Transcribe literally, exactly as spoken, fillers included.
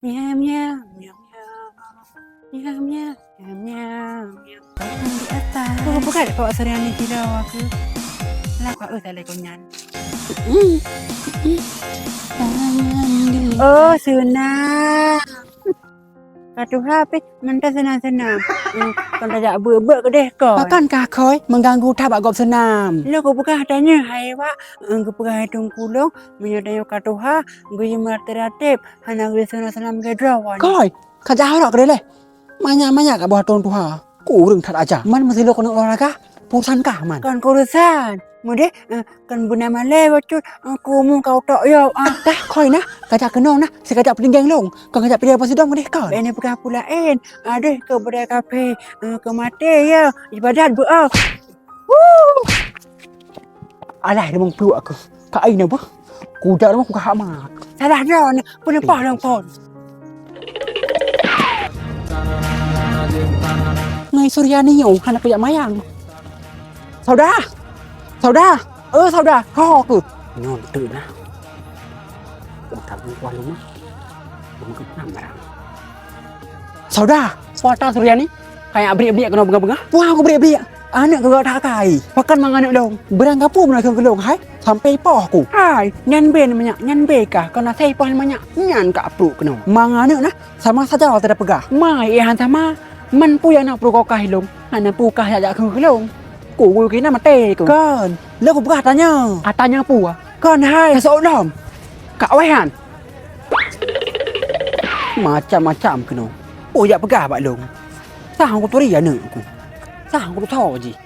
Miau, miau, miau, miau. Miau, miau, miau, miau, miau. Di atas. Kok bukan Pak Suryani kilo aku? Lah, Pak, oh, salah kau nyan. Oh, Suna. Ka tuha pih mantong Suna-Suna. Hmm, kon tajak beuet-beuet keudeh kon. Pakon kah Khôi mengganggu that bak gob seunam? Lôn kupeugah tanyoe hai Wak, eh, geupeugah hai Teungku Long, meunyoe tanyoe ka tuha, geuyue meuratéb-ratéb, hana geuyue seunam-seunam lagèe droe. Khôi, ka jak harok keudeh lé. Manyak-manyak ka boh ateueng tuha. Kureueng that aja. Man meusiloe keuneuk olahraga, urusan kah man. Kon keurusan. Meudeh, eh, kon beuna malèe bacut, eh, kumu ka utok yoh, ah. Dah, Khôi nah, kajak keunoe nah, sikajak peulinggeng lôn. Kon kajak peulinggeng posidong meudeh kon. Bèk neupeugah peue laén. Adoh, keu budaya kafé, eh, keu maté ya. Ibadat beu, ah. Wuh! Alah, limong pluek aku. Ka ai na beuh. Kuda limong kuka hak mat. Salah droe, peuneupoh lôn phôn. Ngai Suryani nyoe hana kujak mayang. Sauda! Sauda! Eh, Sauda! Ho aku! Nyoe teuk nah. Utang kuah lumah. Lumah keupeunam barang. Sauda! Peue ata Suryani? Kajak briek-briek keunoe beungoh-beungoh? Peue aku briek-briek? Aneuk keu gata kai. Pakon mang aneuk lôn? Beurangkapeue meunan keu lôn, hai? Sampai poh ku. Hai, nyan bèe manyak, nyan bèe kah, kon asai poh manyak. Nyan ka pluek keunoe. Mang aneuk nah, sama saja watèe tapeugah. Mai, eh, han sama. Man peue nyang na peurugoe kah ilôn? Hana peue kah jak-jak keu lôn. Ku wui keunan maté ku. Kon, lôn kupeugah ata nyoe. Ata nyoe peue? Kon hai. Ka seuôt lom. Ka awai han. Macam-macam keunoe. Peue jak peugah bak lôn? Sah kuturi aneuk ku. Sah kutusoe jih.